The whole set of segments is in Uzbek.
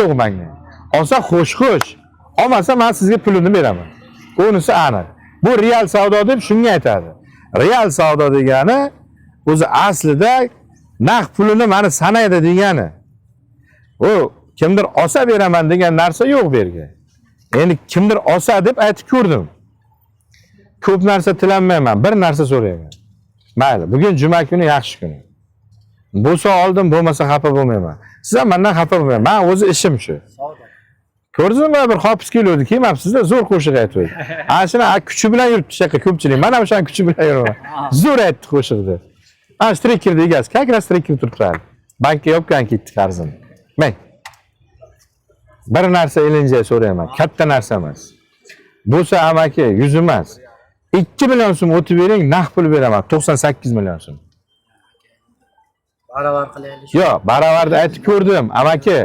Yo'q manga. Olsa xo'sh xo'sh. Olmasa men sizga pulini beraman. Unisi aniq. Bu real savdo deb shunga aytadi. Real savdo degani o'zi aslida naqd pulini mani sanaydi degani. U kimdir olsa beraman degan narsa yo'q bu yerga. Endi kimdir olsa deb aytib ko'rdim. Ko'p narsa tilanmayman, bir narsa so'rayman. Mayli, bugun juma kuni yaxshi kuni. Bo'lsa oldim, bo'lmasa xafa bo'lmayman. Siz ham mendan xafa bo'lmang. Men o'zi ishim shu. Ko'rdingizmi bir hofiz keluvdi, kelmabsizda zo'r qo'shiq aytdi. Ana shuni kuchi bilan yuribdi shu yoqqa ko'pchilik. Men ham o'shani kuchi bilan yuraman. Zo'r aytdi qo'shiqni. Ana shu trekkerni egasi, как раз trekker turibdi hali. Bankka yopgan ketdi qarzini. Mang. Bir narsa ilinjay so'rayman, katta narsa emas. Bo'lsa amaki 100 emas. 2 million so'm o'tib bering, naqd pul beraman, 98 million so'm. Baravar qilaylik. Yo'q, baravarda aytib ko'rdim, amaki.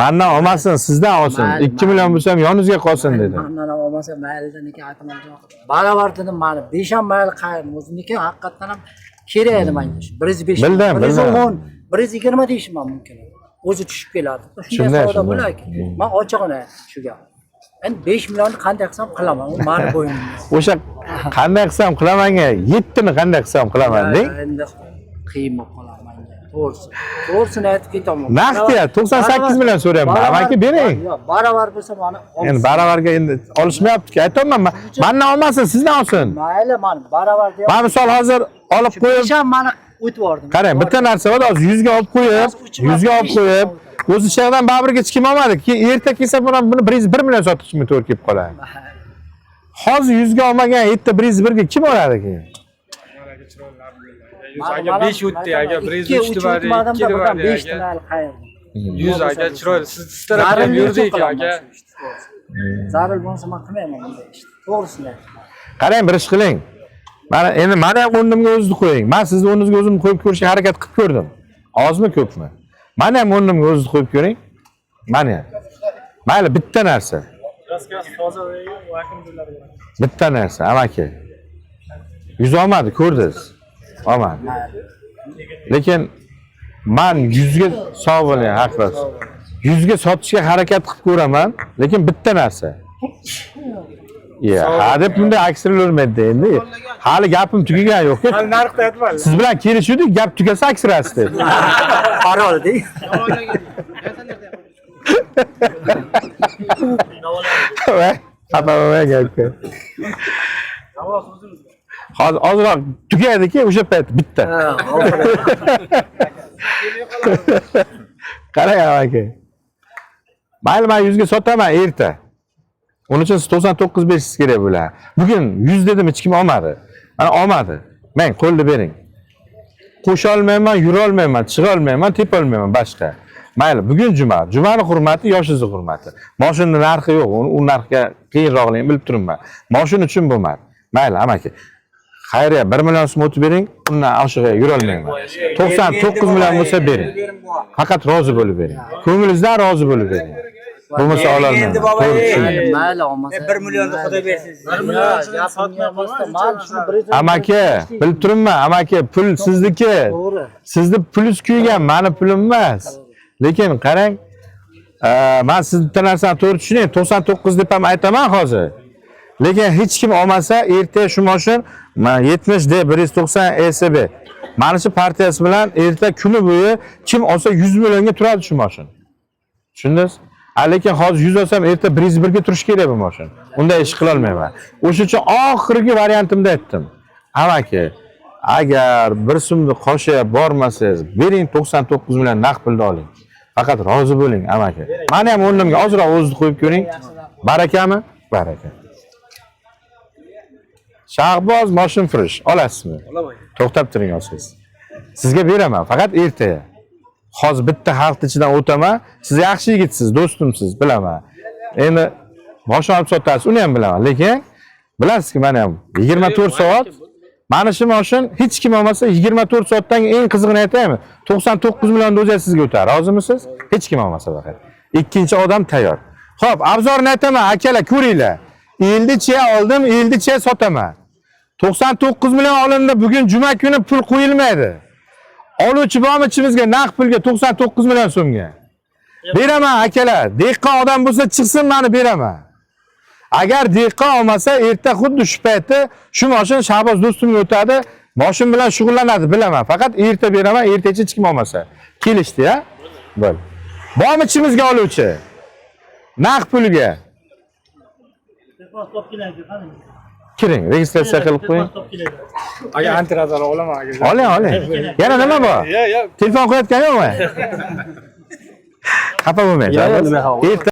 Mendan olmasin, sizdan olsin. Mayli, 2 million bo'lsa ham yoningizga qolsin dedi. Mandan ham olmasa mayli niki aytaman. Baravar dedim mani. 5 ham mayli qayrim. O'ziniki haqiqatdan ham kerak edi menga shu. 105. Bildim, 110, 120 deyishim ham mumkin. O'zi tushib keladi. Shunday Shunday, savdo shunday. bo'larki. Men ochig'ini aytdim shu gap. Endi 5 millionni qanday qilsam qilaman. U mani bo'ynimda. O'sha qanday qilsam qilamanga, 7 ni qanday qilsam qilaman deng. Endi qiyin bo'lib qoladi menga. To'g'risi. To'g'risini aytib ketaman. Naqd ya, 98 million so'rayapman. Amaki bering. Yo'q, baravar bo'lsa mani Endi baravarga endi olishmayapti-ku. Aytyapman, mendan olmasin, sizdan olsin. Mayli, mani baravar deyapman. Men misol hozir olib qo'yib, Besh ham mani o'tib yubordim. qarang, bitta narsa bor, hozir 100 ga olib qo'yib, 100 ga olib qo'yib, o'zi shu yoqdan baribir hech kim olmadi. Keyin erta kelsa buni 101 million sotishimga to'g'ri kelib qoladi. Hozir 100 ga olmagan, erta 101 ga kim oladi keyin? Aka 5 o'tdi aka, 103 berdi, 2 berdi 5 aka. mayli qayerda. 100 aka chiroyli. Siz tarafga ham yurdik aka. Zaril bo'lmasa men qilmayman bunday ishni. To'g'risini aytaman. Qarang, bir ish qiling. Mana endi mani ham o'rnimga o'zingizni qo'ying. Men sizni o'rningizga o'zimni qo'yib ko'rishga harakat qilib ko'rdim. Ozmi, ko'pmi? Mani ham o'rnimga o'zingizni qo'yib ko'ring. Mani ham. Mayli, bitta narsa. Bitta narsa, amaki. Yuz olmadi, ko'rdingiz. Olmadi. Lekin man 100 ga sog' bo'ling, haqlasiz. 100 ga sotishga harakat qilib ko'raman, lekin bitta narsa. Ya, ha deb bunday aksirilavermaydi endi. Hali gapim tugagan yo'q. Hali narxni aytmadi. Siz bilan kelishuvdik, gap tugasa aksirasiz deb. Parol deng. Voy, xafa bo'lmang aka. Hozir ozroq tugaydiki, o'sha payt bitta. Ha, oxiri. Qarang aka. Mayli, men 100 ga sotaman erta. Uning uchun siz 99 berishingiz kerak bo'ladi. Bugun 100 dedim, hech kim olmadi. Mana olmadi. Men qo'lni bering. Qo'sha olmayman, yura olmayman, chiqa olmayman, tepa olmayman boshqa. Mayli, bugun juma. Jumani hurmati, yoshingizni hurmati. Moshinning narxi yo'q, u narxga qiyinroqligini bilib turibman. Moshin uchun bo'lmadi. Mayli, amaki. Xayriya 1 million so'm o'tib bering, undan oshig'iga yura olmayman. 99 million bo'lsa bering. Faqat rozi bo'lib bering. Ko'nglingizdan rozi bo'lib bering. Bo'lmasa ololmayman. To'g'ri tushuning. Mayli olmasa. 1 millionni xudo bersin sizga. Amaki, bilib turibman, amaki, pul sizniki. To'g'ri. Sizni pulingiz kuygan, mani pulim emas. Lekin qarang, men sizni bitta narsani to'g'ri tushuning, 99 deb ham aytaman hozir. Lekin hech kim olmasa, erta shu moshin 70 D 190 ESB. Mana shu partiyasi bilan erta kuni bo'yi kim olsa 100 millionga turadi shu moshin. Tushundingiz? A lekin hozir 100 olsam erta 101 ga turishi kerak bu moshin. Unday ish qila olmayman. O'sha uchun oxirgi variantimda aytdim. Amaki, agar bir so'mni qoshiga bormasangiz, bering 99 million naqd pulni oling. Faqat rozi bo'ling, amaki. Mani ham o'rnimga ozroq o'zingizni qo'yib ko'ring. Barakami? Baraka. Shahboz moshin furish olasizmi? Olaman. To'xtab turing olsangiz. Sizga beraman, faqat ertaga. Hozir bitta xalqni ichidan o'taman. Siz yaxshi yigitsiz, do'stimsiz, bilaman. Endi moshin olib sotasiz, uni ham bilaman. Lekin bilasizki, mana ham 24 soat mana shu moshin hech kim olmasa 24 soatdan eng qizig'ini aytaymi? 99 million o'zi sizga o'tar. Rozimisiz? Hech kim olmasa faqat. Ikkinchi odam tayyor. Xo'p, abzorni aytaman, akalar ko'ringlar. 50 cha oldim, 50 cha sotaman. 99 million olindi. Bugun juma kuni pul qo'yilmaydi. Oluvchi bormi ichimizga naqd pulga 99 million so'mga? Beraman akalar. Dehqon odam bo'lsa chiqsin, mani beraman. Agar dehqon olmasa, erta xuddi shu paytda shu mashina Shahboz do'stimga o'tadi. Mashina bilan shug'ullanadi, bilaman. Faqat erta beraman, ertacha hech kim olmasa. Kelishdi, ya? Bo'l. Bormi ichimizga oluvchi? Naqd pulga. Kiring, registratsiya qilib qo'ying. Aka, antiradar olaman aka. Oling, oling. Yana nima bor? Yo, yo. Telefon qo'yayotgan yo'qmi? Xafa bo'lmang. Yo'q, nima xafa Erta